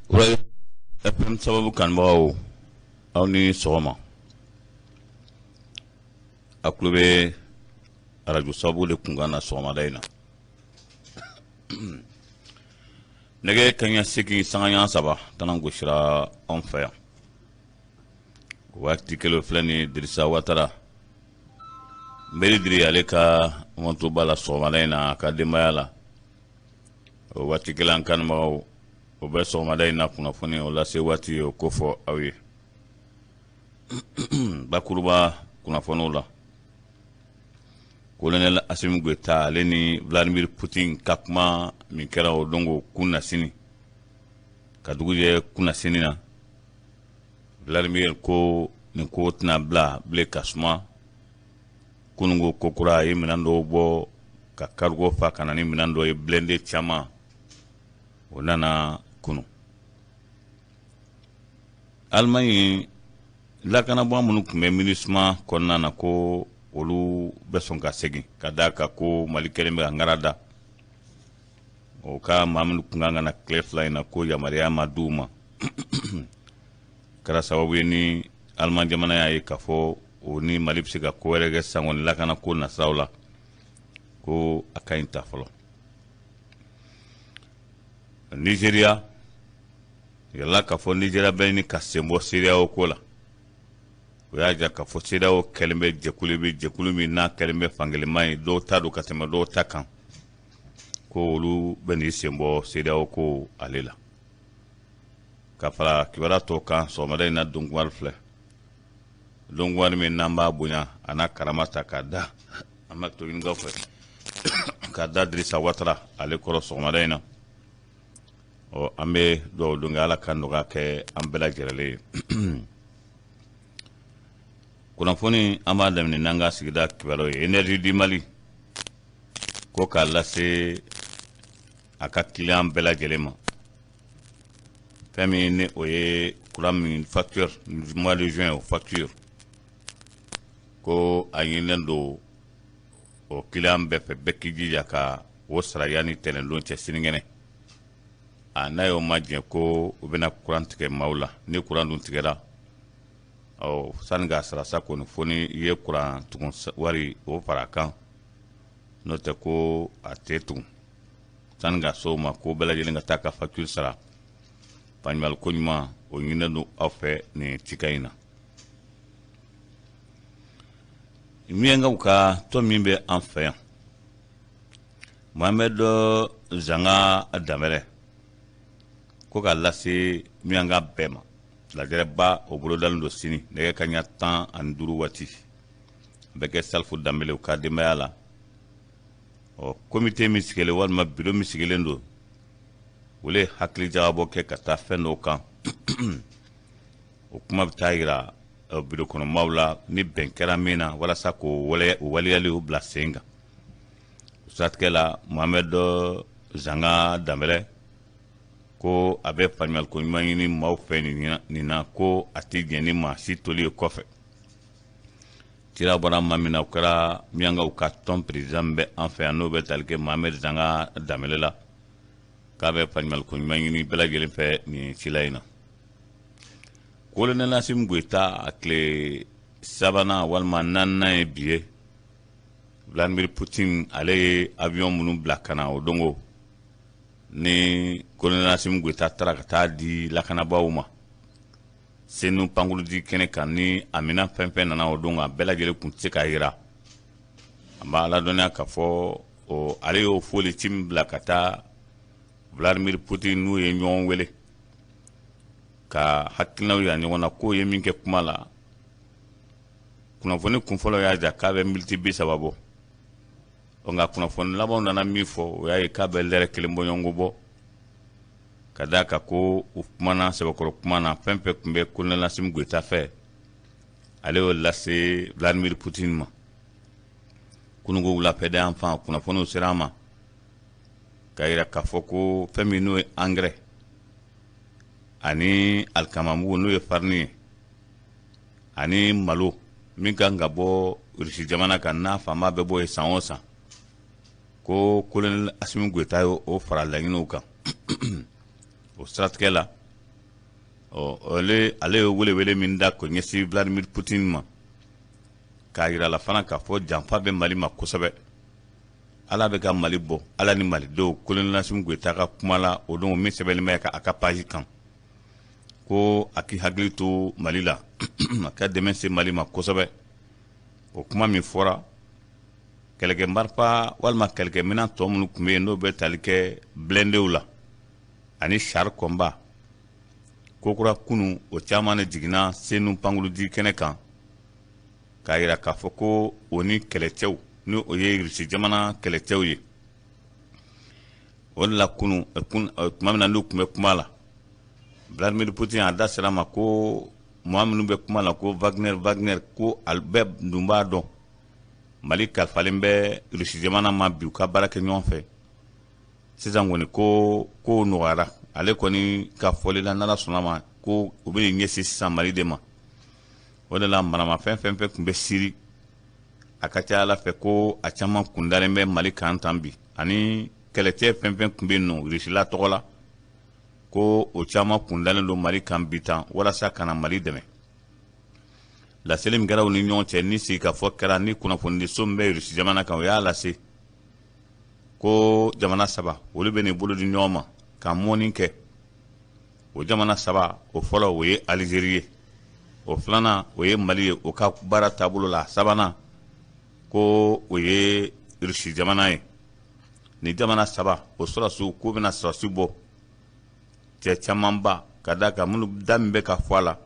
FM sababu kanubagaw, aw ni sɔgɔma. A tulo bɛ arajo sababu de kunkan na sɔgɔmada in na. Nɛgɛ kaɲa 8 sanga ɲa 3 tana gosira anw fɛ yan. Waati kelen filɛ ni Dirisa Watara Meri Diri ale ka motoba la sɔgɔmada in na a ka denbaya la. O waati kelen an kanubagaw, o bɛ sɔgɔmada in na kunnafoni o lase waati ye o kofɔ aw ye. Bakuruba kunnafoniw la, Colonel Assimi Goïta ale ni Vladimir Poutine ka kuma min kɛra o don ko kunnasini ka dugu jɛ kunnasini na, Vladimir ko nin ko tɛna bila bilen ka suma. Kununko kokura a ye minɛn dɔw bɔ ka cargo fa ka na ni minɛn dɔ ye, blindé caman o nana kunu. Alimaɲi lakanabaa minnu tun bɛ MINUSMA kɔnɔna na, ko olu bɛ sɔn ka segin ka d'a kan ko Mali kɛlen bɛ ka ŋara da o ka maa minnu tun kan ka na tile 2 in na, ko yamaruya ma d'u ma. Kɛra sababu ye ni Aliman jamana y'a ye k'a fɔ o ni Mali bɛ se ka ko wɛrɛ kɛ sisan kɔni lakana ko nasiraw la, ko a ka ɲi ta fɔlɔ. Nizeriya yala k'a fɔ Nizeriya bɛ ɲini ka sen bɔ CEDEAO ko la. O y'a jira k'a fɔ CEDEAO kɛlen bɛ jɛkulu bɛ jɛkulu min n'a kɛlen bɛ fankelenma ye, dɔw ta don ka tɛmɛ dɔw ta kan, ko olu bɛ n'i sen bɔ CEDEAO ko ale la. Ka fara kibaruya tɔw kan sɔgɔmada in na, donkumari filɛ, donkumari min n'an b'a bonya a n'a karama ta k'a da an b'a to ɲinikaw fɛ k'a da Dirisa Watara ale kɔrɔ sɔgɔmada in na. Ɔ, an bɛ dugawu don kɛ, Ala ka nɔgɔya kɛ an bɛɛ lajɛlen ye. Kunnafoni an b'a daminɛ n'an ka sigida kibaruyaw ye. Énergie du Mali ko k'a lase a ka client bɛɛ lajɛlen ma, fɛn min ni o ye courant min facture mois de juin, o facture ko a ɲininen don o client bɛɛ fɛ, bɛɛ k'i jija ka o sara yanni tɛnɛndon cɛ, sinikɛnɛ. A n'a y'o ma jɛ, ko u bɛna courant tigɛ maaw la. Ni courant dun tigɛra, ɔ, sani k'a sara sa kɔni, fo ni i ye courant tugun wari o fara a kan, n'o tɛ ko a tɛ tugun. Sani ka se o ma, ko bɛɛ lajɛlen ka taa ka facture sara. Faamuyali ko ɲuman o ɲininen don aw fɛ nin cikan in na. Miyankaw ka tɔn min bɛ an fɛ yan, Mohamed Zanga Danbɛlɛ ko k'a lase miyanka bɛɛ ma, lajɛrɛba o bolodalen don sini nɛgɛ kaɲa 15 waati, a bɛ kɛ Salifu Danbɛlɛ ka denbaya la. Ɔ, komite min sigilen walima biro min sigilen don, olu ye hakili jagabɔ kɛ ka taa fɛn dɔw kan. O kuma bɛ taa yira biro kɔnɔmaw la ni bɛn kɛra min na, walasa k'o waleyali o bila sen kan. O siratigɛ la, Mohamed Zanga Danbɛlɛ ko a bɛ faamuyali ko ɲuman ɲini maaw fɛ nin na, ko a tɛ jɛn ni maa si toli ye kɔfɛ. Cira bɔra maa min na, o kɛra miyankaw ka tɔn président min bɛ an fɛ yan, n'o bɛ tali kɛ Mohamed Zanga Danbɛlɛ la, k'a bɛ faamuyali ko ɲuman ɲini bɛɛ lajɛlen fɛ nin cila in na. Colonel Assimi Goïta a tile sabanan walima naaninan ye bi ye. Vladimir Poutine ale ye avion minnu bila ka na o dongo ni Colonel Assimi Goïta taara ka taa di lakanabaaw ma Senu pankurudi kɛnɛ kan, ni a minɛn fɛn fɛn nana o don, a bɛɛ lajɛlen kun tɛ se k'a yira. An b'a ladɔnniya k'a fɔ o ale y'o foli ci min bila ka taa Vladimir Poutine, n'u ye ɲɔgɔn wele ka hakilinaw yira ɲɔgɔn na, k'o ye min kɛ kuma la. Kunnafoni kunfɔlɔ y'a jira k'a bɛ miniti 30 bɔ, nka kunnafoni labanw nana min fɔ, o y'a ye k'a bɛ lɛrɛ 1 bɔɲɔgɔnko bɔ, ka d'a kan ko u kumana sɛbɛkɔrɔ kuma na. Fɛn fɛn tun bɛ Colonel Assimi Goïta fɛ, ale y'o lase Vladimir Poutine ma kununko wulafɛ yan fan. Kunnafoniw sera an ma k'a yira k'a fɔ ko fɛn min n'o ye angɛrɛ ani alikamamugu, n'o ye farini ye, ani malo min kan ka bɔ Irisi jamana kan, n'a fanba bɛ bɔ yen san o san, ko Colonel Assimi Goïta y'o fara laɲiniw kan. O siratigɛ la, Ɔ ale ye welewele min da ko ɲɛsin Vladimir Poutine ma, k'a yira la fana k'a fɔ janfa bɛ Mali ma kosɛbɛ. Ala bɛ ka Mali bɔ, Ala ni Malidenw. Colonel Assimi Goïta ka kuma la o don, min sɛbɛnlen bɛ a ka page kan, ko a k'i hakili to Mali la, a ka dɛmɛ se Mali ma kosɛbɛ. O kuma min fɔra, kɛlɛkɛ marifa walima kɛlɛkɛminɛn tɔ minnu tun bɛ yen, n'o bɛ tali kɛ blindéw la ani char combat kokura, kunu o caman de jiginna Senu pankurunjigi kɛnɛ kan, k'a yira k'a fɔ ko o ni kɛlɛcɛw, ni o ye Irisi jamana kɛlɛcɛw ye. O de la kunu, tuma min na n'u tun bɛ kuma la, Vladimir Poutine a da sera ma ko maa minnu bɛ kuma la ko Wagner, Wagner, ko a bɛɛ dun b'a dɔn Mali kalifalen bɛ Irisi jamana ma bi, u ka baara kɛ ɲɔgɔn fɛ. Sisan kɔni ko kow nɔgɔyara. Ale kɔni ka fɔli la, n'Ala sɔnna ma, ko u bɛ ɲɛsin sisan Mali de ma. O de la maramafɛn fɛn fɛn tun bɛ Siri, a ka ca Ala fɛ ko a caman kun dalen bɛ Mali kan tan bi, ani kɛlɛcɛ fɛn fɛn tun bɛ yen nɔ Irisila tɔgɔ la, ko o caman kun dalen don Mali kan bi tan walasa ka na Mali dɛmɛ. Laseli min kɛra u ni ɲɔgɔn cɛ, ni sigikafɔ kɛra ni kunnafonidiso min bɛ Irisi jamana kan, o y'a lase ko jamana saba olu bɛ nin bolo di ɲɔgɔn ma ka mɔni kɛ. O jamana saba, o fɔlɔ o ye Alizeri ye, o filanan o ye Mali ye o ka baara taabolo la, sabanan ko o ye Irisi jamana ye. Ni jamana saba o sɔrɔdasiw k'u bɛna sɔrɔdasi bɔ cɛ camanba ka da kan minnu da min bɛ ka fɔ a la,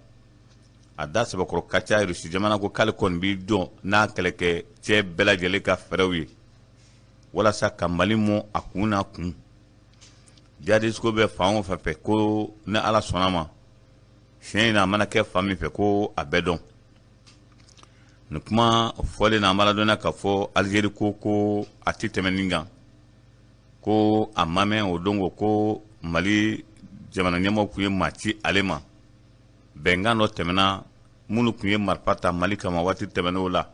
a da sɛbɛkɔrɔ ka ca. Irisi jamana ko k'ale kɔni b'i jɔ n'a kɛlɛkɛ cɛ bɛɛ lajɛlen ka fɛɛrɛw ye walasa ka Mali mɔ a kun n'a kun. Jihadisiko bɛ fan o fɛn fɛ, ko ni Ala sɔnna ma, siɲɛ in na a mana kɛ fan min fɛ, ko a bɛɛ dɔn. Nin kuma fɔlen na, an b'a ladɔnniya k'a fɔ Alizeri ko ko a tɛ tɛmɛ nin kan, ko a ma mɛn o don ko Mali jamana ɲɛmɔgɔ tun ye maa ci ale ma. Bɛnkan dɔ tɛmɛna minnu tun ye marifa ta Mali kama waati tɛmɛn'o la,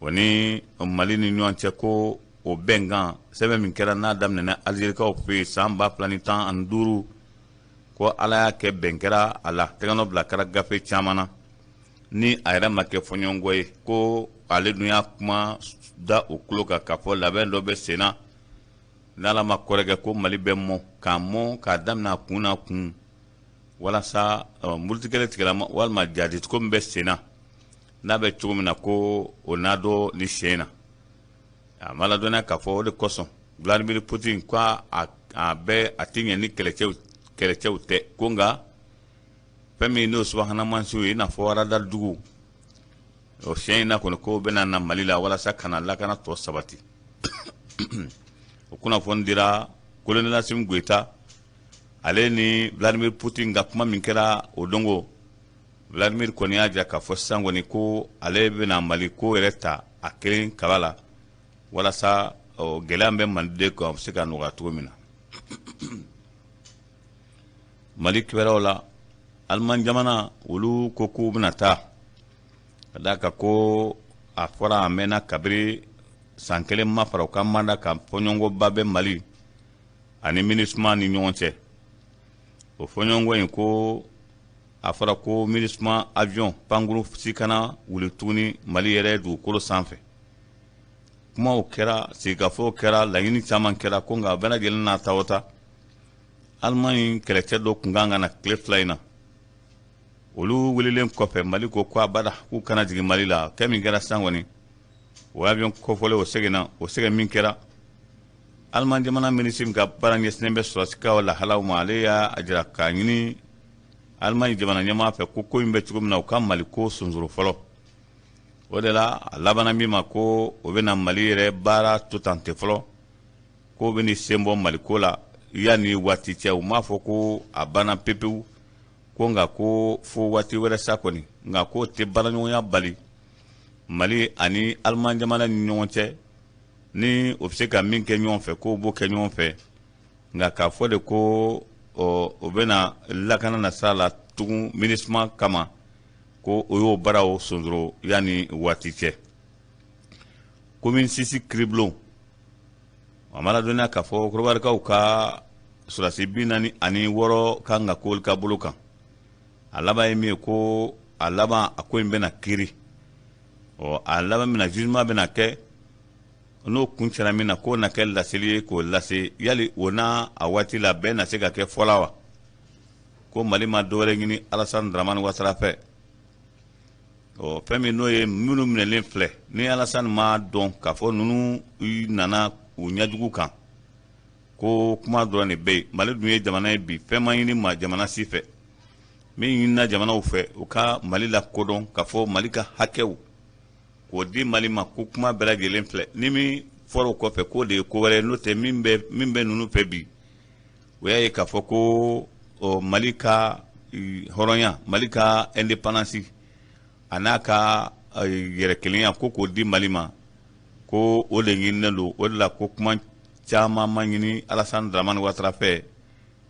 o ni Mali ni ɲɔgɔn cɛ, ko o bɛnkan sɛbɛn min kɛra n'a daminɛna Alizerikaw fɛ yen san 2015, ko Ala y'a kɛ bɛn kɛra a la, tɛgɛnɔ bila kɛra gafe caman na, ni a yɛrɛ ma kɛ fɔɲɔgɔnkɔ ye. Ko ale dun y'a kuma da o tulo kan k'a fɔ labɛn dɔ bɛ sen na, n'Ala ma kɔrɔkɛ, ko Mali bɛ mɔ k'a mɔ k'a daminɛ a kun n'a kun, walasa murutikɛlɛ tigilama walima jihadisiko min bɛ sen na, n'a bɛ cogo min na, ko o n'a dɔn ni sen na. A ma ladɔnniya k'a fɔ o de kosɔn Vladimir Poutine ko a bɛ a tɛ ɲɛ ni kɛlɛcɛw tɛ, ko nka fɛn min n'o subahana mansinw ye, i n'a fɔ radar jugu, o siɲɛ in na kɔni ko bɛna na Mali la walasa ka na lakana tɔ sabati. O kunnafoni dira Colonel Assimi Goïta ale ni Vladimir Poutine ka kuma min kɛra o don ko Vladimir kɔni y'a jira k'a fɔ sisan kɔni ko ale bɛna Mali ko yɛrɛ ta a kelen kaba la, walasa gɛlɛya bɛ Maliden kan, o bɛ se ka nɔgɔya cogo min na. Mali kibaruyaw la, Aliman jamana olu ko k'u bɛna taa ka d'a kan ko a fɔra a mɛnna kabiri san kelen ma fara u ka manda kan, fɔɲɔgɔnkɔba bɛ Mali ani MINUSMA ni ɲɔgɔn cɛ. O fɔɲɔgɔnkɔ in, ko a fɔra ko MINUSMA avion pankuru si kana wuli tuguni Mali yɛrɛ dugukolo sanfɛ. Kumaw kɛra, sigikafɔw kɛra, laɲini caman kɛra, ko nka a bɛɛ lajɛlen n'a ta o ta, Alimaɲi kɛlɛcɛ dɔ tun kan ka na tile 2 in na. Olu welelen kɔfɛ, Mali ko ko abada k'u kana jigin Mali la. Kɛ min kɛra sisan kɔni, o avion kɔfɔlen o seginna. O segin min kɛra, Aliman jamana minisiri min ka baara ɲɛsinnen bɛ sɔrɔdasikaw lahalaw ma, ale y'a jira k'a ɲini Alimaɲi jamana ɲɛmaa fɛ ko ko in bɛ cogo min na, u ka Mali ko sonsoro fɔlɔ. O de la a labanna min ma ko o bɛna Mali yɛrɛ baara to tan tɛ fɔlɔ, k'o bɛ ni sen bɔ Mali ko la yanni waati cɛ. U m'a fɔ ko a banna pepewu, ko nka ko fo waati wɛrɛ sa kɔni, nka k'o tɛ baaraɲɔgɔnya bali Mali ani Aliman jamana ni ɲɔgɔn cɛ. Ni o bɛ se ka min kɛ ɲɔgɔn fɛ, k'o b'o kɛ ɲɔgɔn fɛ, nka k'a fɔ de ko o bɛna lakana na sira la tugun MINUSMA kama, ko o y'o baaraw sonsoro yanni waati cɛ. Commune six kiribulon, a ma ladɔnniya k'a fɔ Kɔdiwarikaw ka sɔrɔdasi 46 kan ka k'olu ka bolo kan. A laban ye min ye, ko a laban a ko in bɛna kiiri, ɔ a laban bɛna jugement bɛna kɛ, n'o kuncɛra min na, k'o na kɛ laseli ye k'o lase. Yali o n'a a waati la bɛɛ na se ka kɛ fɔla wa? Ko Mali ma dɔwɛrɛ ɲini Alassane Dramane Ouattara fɛ. Ɔ fɛn min n'o ye minnu minɛlen filɛ, ni Alassane m'a dɔn k'a fɔ ninnu nana u ɲɛjugu kan, ko kuma dɔrɔn de bɛ yen. Mali dun ye jamana ye bi, fɛn ma ɲini ma jamana si fɛ. Min ɲinina jamanaw fɛ, u ka Mali lakodɔn, k'a fɔ Mali ka hakɛw k'o di Mali ma, ko kuma bɛɛ lajɛlen filɛ. Ni min fɔra o kɔfɛ, k'o de ye ko wɛrɛ ye. N'o tɛ, min bɛ ninnu fɛ bi, o y'a ye k'a fɔ ko Mali ka hɔrɔnya, Mali ka indépendance a n'a ka yɛrɛ kelenya, ko k'o di Mali ma, ko o de ɲininen don. O de la ko kuma caman ma ɲini Alassane Dramane Ouattara fɛ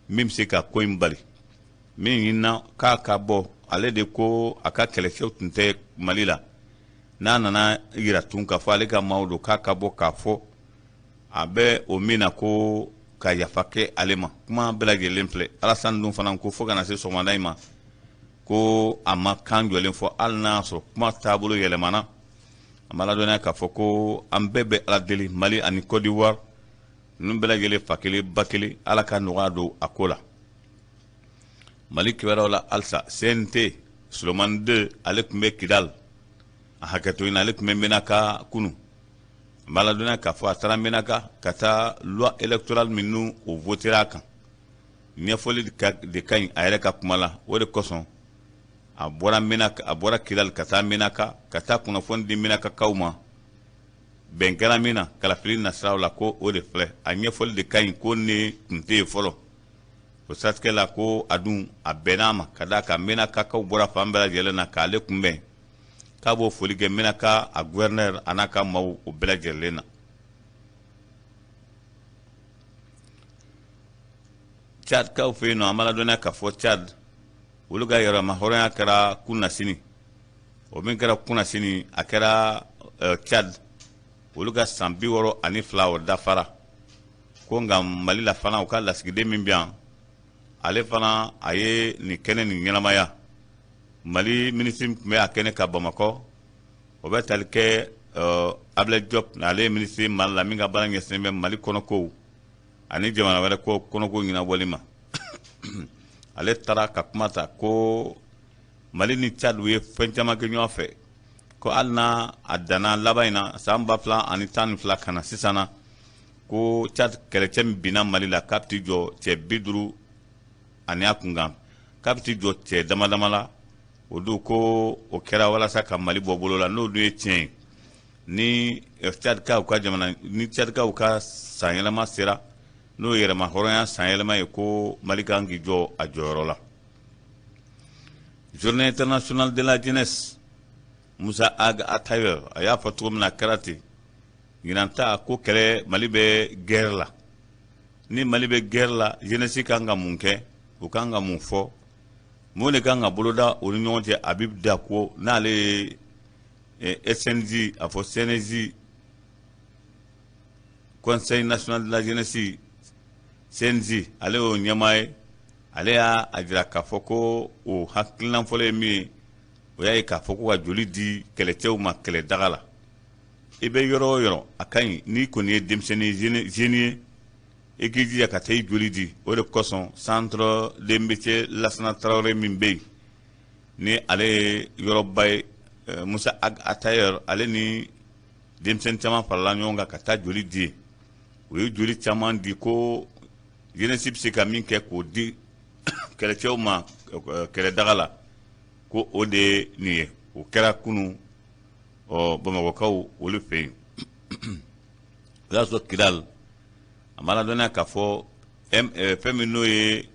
min bɛ se ka ko in bali. Min ɲinina k'a ka bɔ, ale de ko a ka kɛlɛcɛw tun tɛ Mali la. N'a nana yira tun k'a fɔ ale ka maaw don, k'a ka bɔ k'a fɔ a bɛ o min na, ko ka yafa kɛ ale ma. Kuma bɛɛ lajɛlen filɛ. Alassane dun fana ko fo ka na se sɔgɔmada in ma, ko a ma kan jɔlen fɔ, hali n'a y'a sɔrɔ kuma taabolo yɛlɛmana. A ma ladɔnniya k'a fɔ ko an bɛɛ bɛ Ala deli, Mali ani Côte d'Ivoire ninnu bɛɛ lajɛlen, fa kelen ba kelen, Ala ka nɔgɔya don a ko la. Mali kibaruyaw la halisa, CNT Souleymane 2, ale tun bɛ Kidal, a hakɛto ɲini, ale tun bɛ Menaka kunu. N b'a ladɔnniya k'a fɔ a taara Menaka ka taa loi électorale minnu o votera a kan, ɲɛfɔli de ka ɲi a yɛrɛ ka kuma la. O de kosɔn a bɔra Menaka, a bɔra Kidal ka taa Menaka ka taa kunnafoni di Menakakaw ma. Bɛn kɛra min na kalafili nasiraw la, ko o de filɛ, a ɲɛfɔli de ka ɲi, ko ne tun tɛ yen fɔlɔ. O siratigɛ la, ko a dun a bɛnn'a ma, ka d'a kan Menakakaw bɔra fan bɛɛ lajɛlen na k'ale kunbɛn, k'a b'o foli kɛ Menaka a gouverneur a n'a ka maaw o bɛɛ lajɛlen na. Tchadkaw fɛ yen nɔ, an b'a ladɔnniya k'a fɔ Tchad olu ka yɛrɛma hɔrɔnya kɛra kunnasini. O min kɛra kunnasini, a kɛra Tchad olu ka san 62 o dafara. Ko nka Mali la fana, u ka lasigiden min bɛ yan, ale fana a ye nin kɛnɛ nin ɲɛnamaya. Mali minisiri tun bɛ a kɛnɛ ka Bamakɔ, o bɛ tali kɛ Ablaye Diop, ale ye minisiri Mali la min ka baara ɲɛsinnen bɛ Mali kɔnɔkow ani jamana wɛrɛ ko kɔnɔko ɲɛnabɔli ma. Ale taara ka kuma ta ko Mali ni Tchad ye fɛn caman kɛ ɲɔgɔn fɛ, ko hali n'a a danna laban in na san 2012 ka na sisan na, ko Tchad kɛlɛcɛ min binna Mali la, k'a bɛ t'i jɔ cɛ 50 ani a kunkan, k'a bɛ t'i jɔ cɛ dama dama la. O don ko o kɛra walasa ka Mali bɔ bolo la. N'o dun ye tiɲɛ ye, ni Tchadkaw ka jamana ni Tchadkaw ka sanyɛlɛma sera, n'o ye yɛrɛma hɔrɔnya sanyɛlɛma ye, ko Mali kan k'i jɔ a jɔyɔrɔ la. Journée internationale de la jeunesse, Moussa Ag Attaher a y'a fɔ cogo min na, a kɛra ten. Ɲinan ta ko kɛlɛ, Mali bɛ guerre la. Ni Mali bɛ guerre la, jeunesse kan ka mun kɛ? U kan ka mun fɔ? Mun de kan ka boloda u ni ɲɔgɔn cɛ? Habib Dako, n'ale ye SNJ, a fɔ CNJ, Conseil national de la jeunesse, CNJ, ale y'o ɲɛmaa ye. Ale y'a jira k'a fɔ ko o hakilina fɔlɔ ye min ye, o y'a ye k'a fɔ ko ka joli di kɛlɛcɛw ma kɛlɛdaga la. I bɛ yɔrɔ o yɔrɔ, a ka ɲi n'i kɔni ye denmisɛnnin jeune ye, i k'i jija ka taa i joli di. O de kosɔn centre de métier Lasana Tarawele min bɛ yen, ni ale ye yɔrɔba ye, Moussa Ag Attaher ale ni denmisɛnnin caman farala ɲɔgɔn kan ka taa joli di. U ye joli caman di, ko jeunesse bɛ se ka min kɛ k'o di kɛlɛcɛw ma kɛlɛdaga la, ko o de ye nin ye. O kɛra kunun ɔ Bamakɔkaw olu fɛ yen. O y'a sɔrɔ Kidal, a ma ladɔnniya k'a fɔ fɛn min n'o ye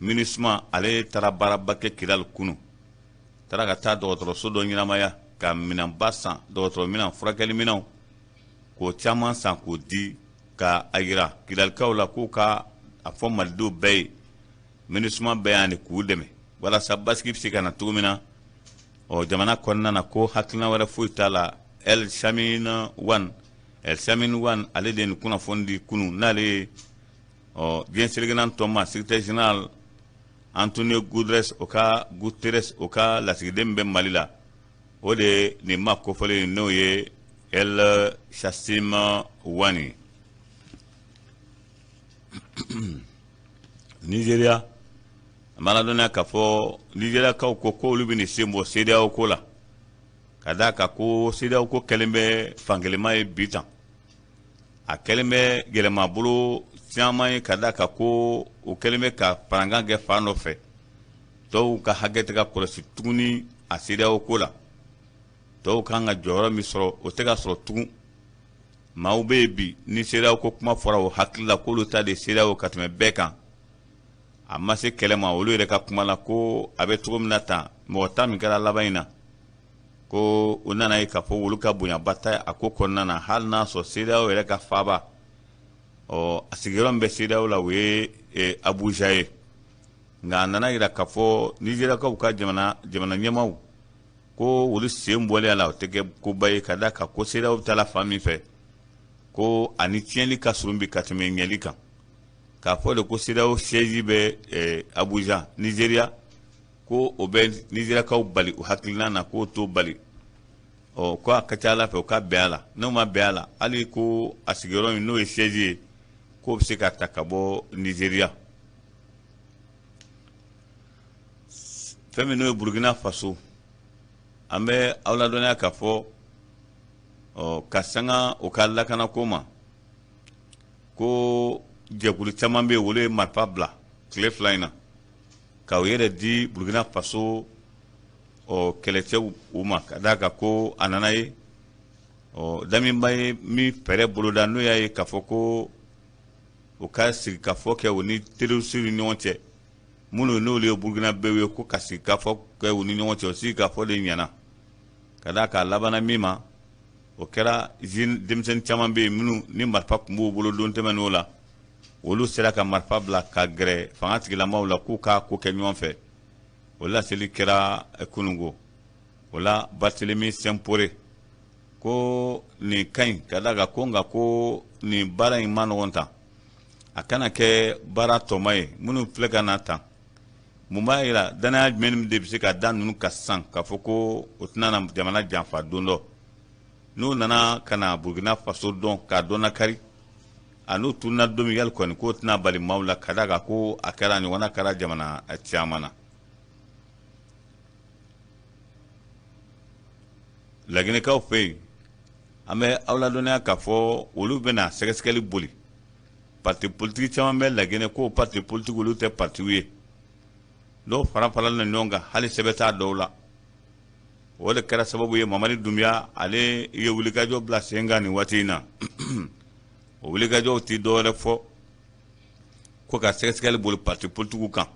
MINUSMA, ale taara baaraba kɛ Kidal kunun, taara ka taa dɔgɔtɔrɔso dɔ ɲɛnamaya, ka minɛnba san, dɔgɔtɔrɔ minɛn, furakɛli minɛnw, k'o caman san k'o di, ka a yira Kidalikaw la k'u ka a fɔ malidenw bɛɛ ye, MINUSMA bɛɛ yan de k'u dɛmɛ walasa basigi bɛ se ka na cogo min na ɔ jamana kɔnɔna na. Ko hakilina wɛrɛ foyi t'a la. El Samine Wane, El Samine Wane, ale de ye nin kunnafoni di kunun, n'ale ye ɔ diɲɛ seleke naani tɔnba secrétaire général. Antonio Guterres o ka Guterres o ka lasigiden min bɛ Mali la, o de ye nin maa kofɔlen n'o ye El Chassim Wani. Nigeria, an b'a ladɔnniya k'a fɔ Nigeriakaw ko k'olu bɛ nin sen bɔ CEDEAO ko la, ka d'a kan ko CEDEAO ko kɛlen bɛ fankelenma ye bi tan, a kɛlen bɛ yɛlɛmabolo caman ye, ka d'a kan ko o kɛlen bɛ ka farankan kɛ fan dɔ fɛ, tɔw ka hakɛ tɛ ka kɔlɔsi tuguni a CEDEAO ko la, tɔw kan ka jɔyɔrɔ min sɔrɔ o tɛ ka sɔrɔ tugun. Maaw bɛ yen bi ni CEDEAO ko kuma fɔra o hakili la k'olu ta de CEDEAO ka tɛmɛ bɛɛ kan, a ma se kɛlɛ ma olu yɛrɛ ka kuma la ko a bɛ cogo min na tan, mɔgɔ ta min kɛra laban in na ko u nana ye k'a fɔ olu ka bonyaba ta a ko kɔnɔna na, hali n'a sɔrɔ CEDEAO yɛrɛ ka faaba, ɔ a sigiyɔrɔ min bɛ CEDEAO la o ye Abuja ye. Nka a nana yira k'a fɔ Nizeriyakaw ka jamana ɲɛmaaw ko olu sen bɔlen a la o tɛ kɛ koba ye, ka d'a kan ko CEDEAO bɛ taa la fan min fɛ ko ani tiɲɛli ka surun bi ka tɛmɛ ɲɛli kan, k'a fɔ de ko CEDEAO siège bɛ Abuja Nizeriya, ko o bɛ Nizeriyakaw bali u hakilina na, k'o t'o bali, ɔ ko a ka ca Ala fɛ u ka bɛn a la, n'u ma bɛn a la hali ko a sigiyɔrɔ in n'o ye siège ye k'o bɛ se ka ta ka bɔ Nizeriya. Fɛn min n'o ye Burukina Faso, an bɛ aw ladɔnniya k'a fɔ ɔ ka sanga o ka lakanako ma, ko jɛkulu caman bɛ yen olu ye marifa bila tile 2 in na ka u yɛrɛ di Burukina Faso ɔ kɛlɛcɛw u ma, ka d'a kan ko a nana ye ɔ Damiba ye min fɛɛrɛ boloda n'o y'a ye k'a fɔ ko u ka sigikafɔ kɛ u ni terroriste ni ɲɔgɔn cɛ, minnu n'olu ye Burukinabew ye, ko ka sigikafɔ kɛ u ni ɲɔgɔn cɛ, o sigikafɔ de ɲɛna, ka d'a kan a labanna min ma o kɛra denmisɛnnin caman bɛ yen minnu ni marifa tun b'u bolo don tɛmɛn'o la, olu sera ka marifa bila ka gɛrɛ fanga tigilamaw la k'u k'a ko kɛ ɲɔgɔn fɛ. O laseli kɛra kununko. O la Barthélemy Simpore ko nin ka ɲi, ka d'a kan ko nka ko nin baara in ma nɔgɔn tan, a kana kɛ baara tɔma ye minnu filɛ ka na tan. Mun b'a jira danaya jumɛn de bɛ se ka da ninnu kan sisan k'a fɔ ko o tɛna na jamana janfa don dɔ, n'u nana ka na Burukina Faso dɔn k'a dɔn nakari, a n'u tununa don min yali kɔni k'o tɛna bali maaw la, ka d'a kan ko a kɛra a ɲɔgɔnna kɛra jamana caman na. Laginɛkaw fɛ yen, an bɛ aw ladɔnniya k'a fɔ olu bɛna sɛgɛsɛgɛli boli. Parti politique caman bɛ Laginɛ, k'o parti politique olu tɛ partiw ye, dɔw fara faralen ɲɔgɔn kan hali sɛbɛn t'a dɔw la. O de kɛra sababu ye Mamadi Dunbiya ale ye wulikajɔ bila sen kan nin waati in na. O wulikajɔw tɛ dɔwɛrɛ fɔ ko ka sɛgɛsɛgɛli boli parti politikiw kan,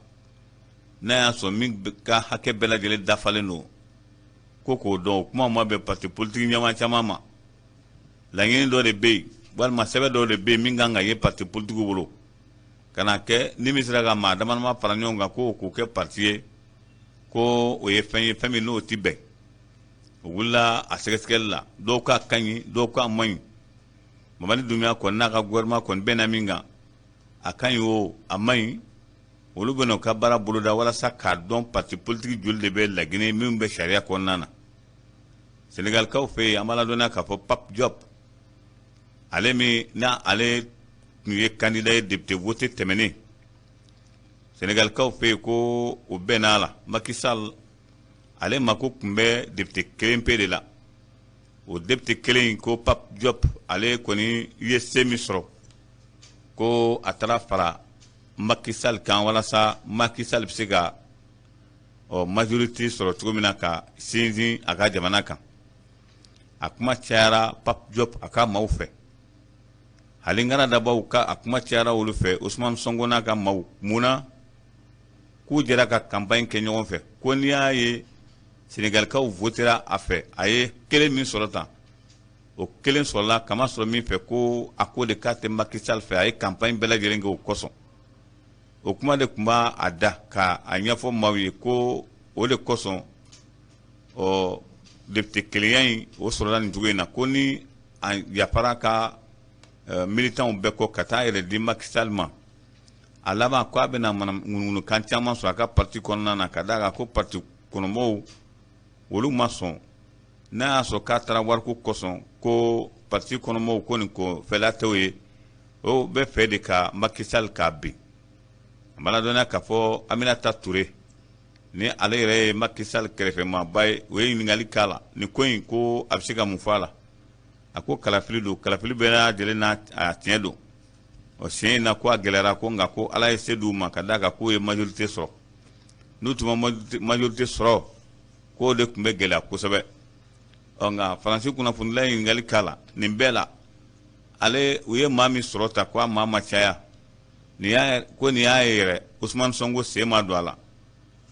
n'a y'a sɔrɔ min ka hakɛ bɛɛ lajɛlen dafalen don ko k'o dɔn. O kuma ma bɛn parti politique ɲɛmaa caman ma. Laɲini dɔ de bɛ yen walima sɛbɛn dɔw de bɛ yen min kan ka ye parti politique bolo, ka na kɛ ni min sera ka maa damadama fara ɲɔgɔn kan ko k'o kɛ parti ye, ko o ye fɛn ye fɛn min n'o tɛ bɛn. O wulila a sɛgɛsɛgɛli la, dɔw k'a ka ɲi, dɔw k'a man ɲi. Mamadi Dunbiya kɔni n'a ka gouvernement kɔni bɛnna min kan, a ka ɲi o a man ɲi, olu bɛna u ka baara boloda walasa k'a dɔn parti politique joli de bɛ Laginɛ min bɛ sariya kɔnɔna na. Senegalikaw fɛ yen, an b'a ladɔnniya k'a fɔ Pape Diop, ale min n'a ale tun ye candidat ye député vote tɛmɛnen Senegalikaw fɛ yen, ko o bɛnna la Macky Sall ale mako tun bɛ député kelen pe de la. O député kelen in, ko Pape Diop ale kɔni ye se min sɔrɔ, ko a taara fara Macky Sall kan walasa Macky Sall bɛ se ka ɔ majorité sɔrɔ cogo min na ka sinsin a ka jamana kan. A kuma cayara Pape Diop a ka maaw fɛ, hali ŋanadabaw ka a kuma cayara olu fɛ, Ousmane Sonko n'a ka maaw. Mun na k'u jɛra ka campagne kɛ ɲɔgɔn fɛ, ko n'i y'a ye Senegalikaw votera a fɛ, a ye kelen min sɔrɔ tan, o kelen sɔrɔla kama sɔrɔ min fɛ, ko a ko de k'a tɛ Macky Sall fɛ, a ye campagne bɛɛ lajɛlen kɛ o kosɔn. O kuma de tun b'a a da ka a ɲɛfɔ maaw ye ko o de kosɔn ɔ député kelenya in o sɔrɔla nin cogo in na, ko ni a yafara ka militants bɛɛ kɔ ka taa yɛrɛ di Macky Sall ma, A laban ko a bɛna ŋunuŋunukan caman sɔrɔ a ka parti kɔnɔna na, ka d'a kan ko parti kɔnɔmɔgɔw olu ma sɔn n'a y'a sɔrɔ k'a taara wariko kosɔn, ko parti kɔnɔmɔgɔw ko nin ko fɛla t'o ye, o bɛ fɛ de ka Macky Sall k'a bin. A b'a ladɔnniya k'a fɔ Aminata Touré ni ale yɛrɛ ye Macky Sall kɛrɛfɛmaaba ye, o ye ɲininkali k'a la nin ko in, ko a bɛ se ka mun fɔ a la. A ko kalafili don, kalafili bɛɛ lajɛlen n'a a tiɲɛ don. Ɔ, siɲɛ in na ko a gɛlɛyara, ko nka ko Ala ye se d'u ma, ka d'a kan k'u ye majorité sɔrɔ. N'u tun ma majorité sɔrɔ, k'o de tun bɛ gɛlɛya kosɛbɛ. Ɔ, nka Faransi kunnafonidila ye ɲininkali k'a la nin bɛɛ la, ale u ye maa min sɔrɔ ta, ko a maa ma caya, nin y'a ko nin y'a ye yɛrɛ Ousmane Sonko sen ma don a la,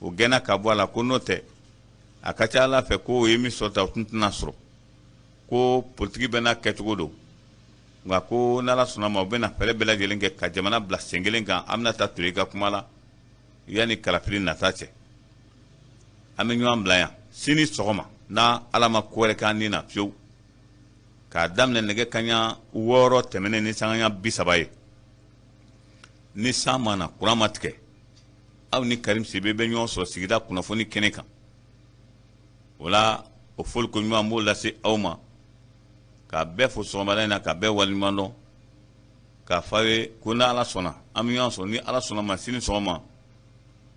o gɛnna ka bɔ a la, ko n'o tɛ a ka ca Ala fɛ ko o ye min sɔrɔ ta, o tun tɛna sɔrɔ, ko politiki bɛɛ n'a kɛcogo don, nka ko n'Ala sɔnna ma, u bɛna fɛɛrɛ bɛɛ lajɛlen kɛ ka jamana bila sen kelen kan. Aminata Touré ka kuma la yanni kalafili nata cɛ. An bɛ ɲɔgɔn bila yan sini sɔgɔma, n'a Ala ma ko wɛrɛ k'an ni na fiyewu, k'a daminɛ nɛgɛ kaɲa 6 tɛmɛnen ni sangaɲa 30 ye. Ni san ma na, kuran ma tigɛ, aw ni Karim Sidibe bɛ ɲɔgɔn sɔrɔ sigida kunnafoni kɛnɛ kan. O la, o foliko ɲuman b'o lase aw ma, k'a bɛɛ fo sɔgɔmada in na, ka bɛɛ waleɲuman dɔn, k'a fɔ aw ye ko n'Ala sɔnna, an bɛ ɲɔgɔn sɔrɔ ni Ala sɔnna ma sini sɔgɔma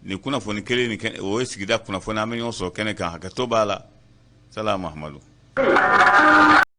nin kunnafoni kelen nin kɛnɛ, o ye sigida kunnafoni, an bɛ ɲɔgɔn sɔrɔ kɛnɛ kan. Hakɛto b'a la. Salam Mahamadu.